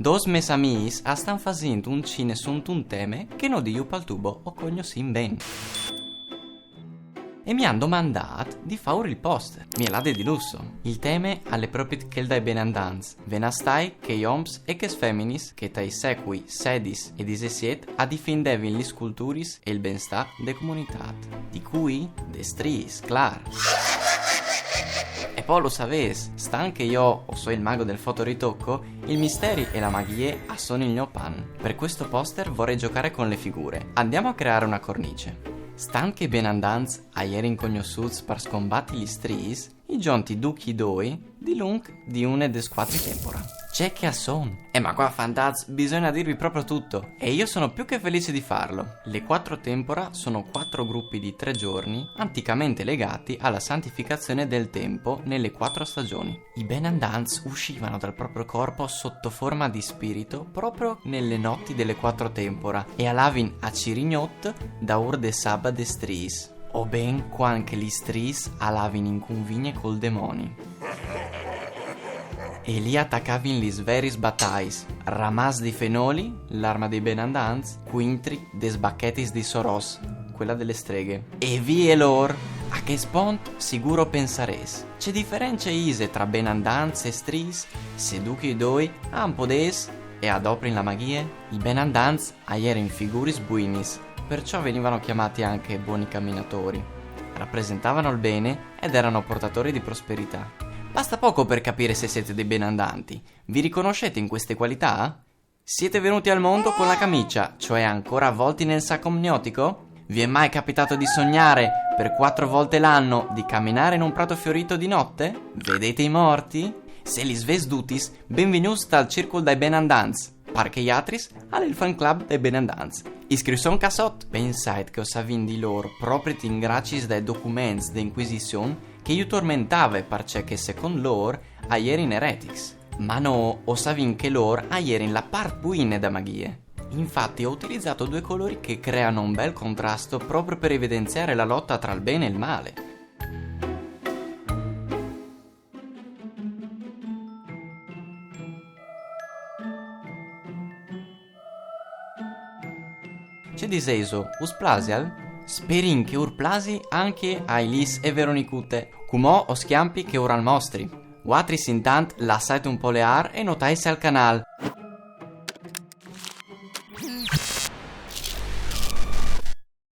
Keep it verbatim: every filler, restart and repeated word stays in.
Dôs mês amîs a stan fasint un cine suntun teme che nô di Jù pal Tubo o cognossìn ben. E mi àn domandât di fâur il poster. Miei ladi di lusso. Il teme al è propit chel dai benandants. Ven a stâi che i oms e chês feminis che tai secui sedis e disesiet a difindevin lis culturis e il benstâ de comunitât. Di cui? Des striis, clâr. E po lu savês, stant che jo o soi il mago del fotoritocco, il misteri e la magjie a son il gno pan. Per questo poster vorrei giocare con le figure. Andiamo a creare una cornice. Stant che i benandants a jerin cognossûts par scombati lis striis, i zonti ducj i doi dilunc di une des cuatri tempora. Ce che a son! Eh, ma qua, fantats, bisogna dirvi proprio tutto, e io sono più che felice di farlo. Le quattro tempora sono quattro gruppi di tre giorni, anticamente legati alla santificazione del tempo nelle quattro stagioni. I benandants uscivano dal proprio corpo sotto forma di spirito proprio nelle notti delle quattro tempora e a lavin a cirignot daûr de saba des striis, o ben cuant che lis striis a lavin in cunvigne col demoni. E li a tacavin lis veris batais: ramaçs di fenoli, l'arma dei benandants, cuintri des bachetis di Soros, quela de lis streghe. E vie lôr! A chest pont sigûr o pensarês: ce diference ise tra benandants e striis, se ducj i doi a àn podês e a doprin la magjie? I benandants a jerin figuris buinis, perciò venivano chiamati anche buoni camminatori. Rappresentavano il bene ed erano portatori di prosperità. Basta poco per capire se siete dei benandanti. Vi riconoscete in queste qualità? Siete venuti al mondo con la camicia, cioè ancora avvolti nel sacco amniotico? Vi è mai capitato di sognare, per quattro volte l'anno, di camminare in un prato fiorito di notte? Vedete i morti? Se lis vês dutis, benvignûts tal circul dai benandants. Par chei altris al è il fan club dai benandants. Iscrivês ca sot. Pensait che o savìn di lôr propit in graciis dai documents de Inquisizion che ju tormentave, parcè che secont lôr a jerin eretics. Ma nô o savìn che lôr a jerin la part buine da magjie. Infatti ho utilizzato due colori che creano un bel contrasto proprio per evidenziare la lotta tra il bene e il male. Ce disêso, us plasial? Sperìn che ur plasi ancje a Elis e Veronicute. Cumò o scjampi che ur al mostri. Vuatris intant lassait un poleâr e notaitsi al canâl.